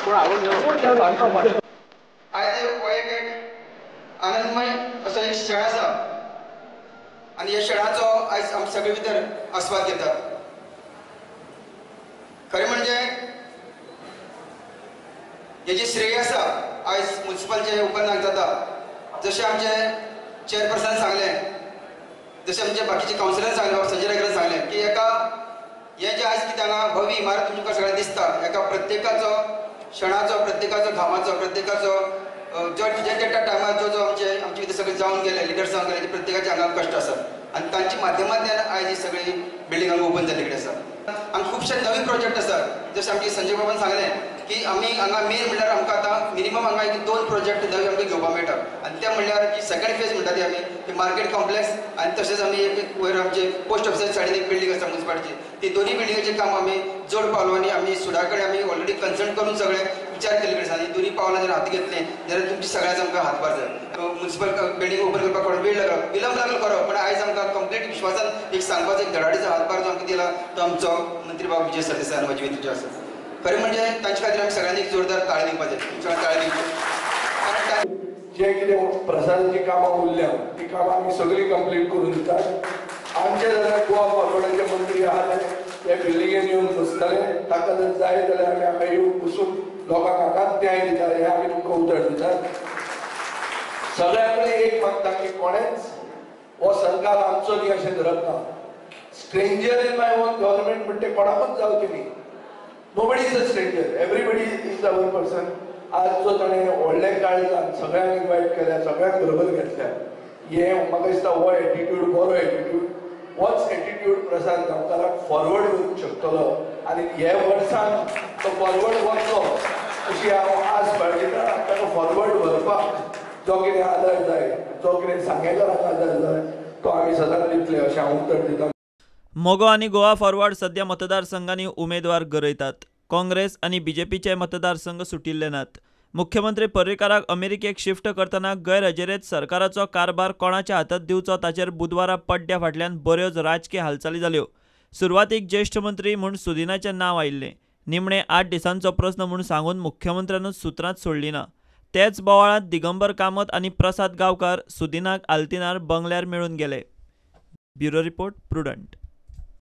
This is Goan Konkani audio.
आयज हो एक आनंदमय असो एक क्षण आसा आनी ह्या क्षणाचो आयज आमी सगळे भितर आस्वाद घेतात. खरें म्हणजे हे जे श्रेय आसा आयज म्युनिसिपलचे ओपन जाता, जशें आमचे चेअरपर्सन सांगलें, जशें आमचे बाकीचे कावन्सिलरान सांगलें, संजय रायकरान सांगलें की एका हे जे आयज कितें हांगा भव्य इमारत तुमकां सगळ्यांक दिसता, एका प्रत्येकाचो क्षणाचो, प्रत्येकाचो घामाचो, प्रत्येकाचो जो ज्या त्या टायमार जो जो आमचे आमचे कितें सगळे जावन गेले, लिडर्स जावन गेले, ते प्रत्येकाचे हांगा कश्ट आसात आनी तांच्या माध्यमांतल्यान आयज ही सगळी बिल्डींग हांगा ओपन जाल्ली कडेन आसा. आनी खुबशे नवे प्रोजेक्ट आसात, जशें आमचे संजय बाबान सांगलें की आमी हांगा मेन म्हणल्यार आमकां आतां मिनिमम हांगा एक 2 प्रोजेक्ट नवे आमकां घेवपाक मेळटा आनी ते म्हणल्यार की सेकंड फेज म्हणटा ती आमी ती मार्केट कॉम्प्लेक्स आनी तशेंच आमी एक वयर आमचे पोस्ट ऑफिसाच्या सायडीन एक बिल्डींग आसा म्युनिसिपालिटीची, ती दोनूय बिल्डिंगाचें काम आमी जोड पावलांनी आमी सुडा कडेन आमी ऑलरेडी कन्सल्ट करून सगळें विचार केल्ले कडेन आसा आनी दोनूय पावलां जर हात घेतलें जाल्यार तुमच्या सगळ्यांचो आमकां हातभार जाय. म्युनिसिपल बिल्डींग ओपन करपाक कोण वेळ लागलो, विलंब लागलो खरो, पण आयज आमकां कंप्लीट विश्वासान एक सांगपाचो एक धडाडीचो हातभार जो आमकां दिला तो आमचो मंत्री बाब विजय सरदेसाय आनी म्हजी विनंती आसा. खरें म्हणजे तांचे खातीर आमी सगळ्यांनी एक जोरदार ताळी दिवपाक जाय, सगळ्यांनी ताळी दिवची. जे कितें प्रसादाची कामां उरल्या ती कामां आमी सगळीं कंप्लीट करून दितात. आमचे जाल्यार गोवा फॉरवर्डाचे मंत्री आहा ते बिल्डिंगेन येवन बसतले, ताका जर जाय जाल्यार आमी हांगा येवन बसून लोकांक हांगाच न्याय दिता हें आमी तुमकां उतर दितात. सगळ्या कडेन एक मागता की कोणेच हो सरकार आमचो न्ही अशें धरप ना. Stranger in my own government म्हणटे कोणाकूच जावचें न्ही. Nobody is a stranger, everybody is our person. आज जो ताणें व्हडल्या काळजान सगळ्यांक इनवायट केल्या, सगळ्यांक बरोबर घेतल्या, हें म्हाका दिसता हो एटिट्यूड बरो एटिट्यूड, होच एटिट्यूड प्रसाद गांवकाराक फॉरवर्ड वचूंक शकतलो आनी हे वर्सान तो फॉरवर्ड वतलो अशी हांव आस बाळगितां. ताका फॉरवर्ड व्हरपाक जो कितें आदार जाय, जो कितें सांगेकारांक आदार जाय तो आमी सदांच दितले अशें हांव उतर दितां. मगो आनी गोवा फॉरवर्ड सध्या मतदारसंघांनी उमेदवार गरयतात. काँग्रेस आनी बीजेपीचे मतदारसंघ सुटिल्ले नात. मुख्यमंत्री पर्रीकाराक अमेरिकेक शिफ्ट करतना गैरहजेरेंत सरकाराचो कारभार कोणाच्या हातांत दिवचो ताचेर बुधवारा पड्ड्या फाटल्यान बऱ्योच राजकी हालचाली जाल्यो. सुरवातीक ज्येश्ठ मंत्री म्हूण सुदिनाचें नांव आयिल्लें. निमणे 8 दिसांचो प्रस्न म्हूण सांगून मुख्यमंत्र्यानूच सुत्रांत सोडली ना. तेच बोवाळांत दिगंबर कामत आनी प्रसाद गांवकार सुदिनाक आल्तिनार बंगल्यार मेळून गेले. Bureau report, Prudent.